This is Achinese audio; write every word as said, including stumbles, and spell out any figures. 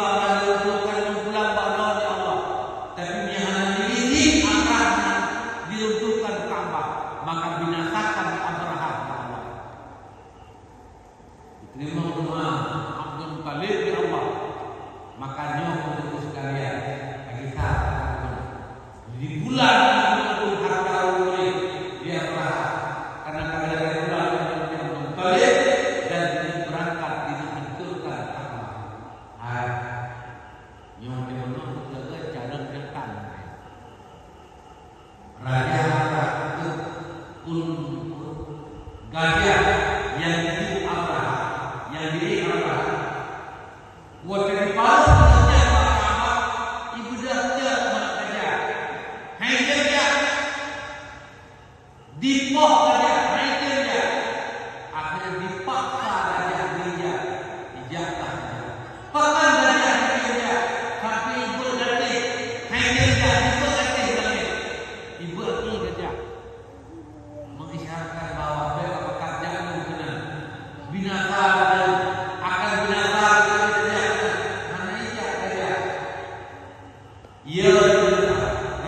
Akan diruntuhkan pulang bak droe, ya Allah. Tapi nyang hana diizin Abrahah nyan diruntuhkan Ka'bah, maka binasakan Abrahah, ya Allah. Diterima doa Abdul Muttalib, ya Allah. Maka nyoe, Bapak Ibu sekalian, lagi satu. Di bulan Abdul Muttalib, ya Allah. Karena gara-gara bulan Abdul Muttalib dan ini berangkat, ini hancurkan Ka'bah. Hai. Nyoe di mana jaga jalan datang. Raja Abrahah, pun gajah yang di Abrahah, yang di Abrahah. Waktu di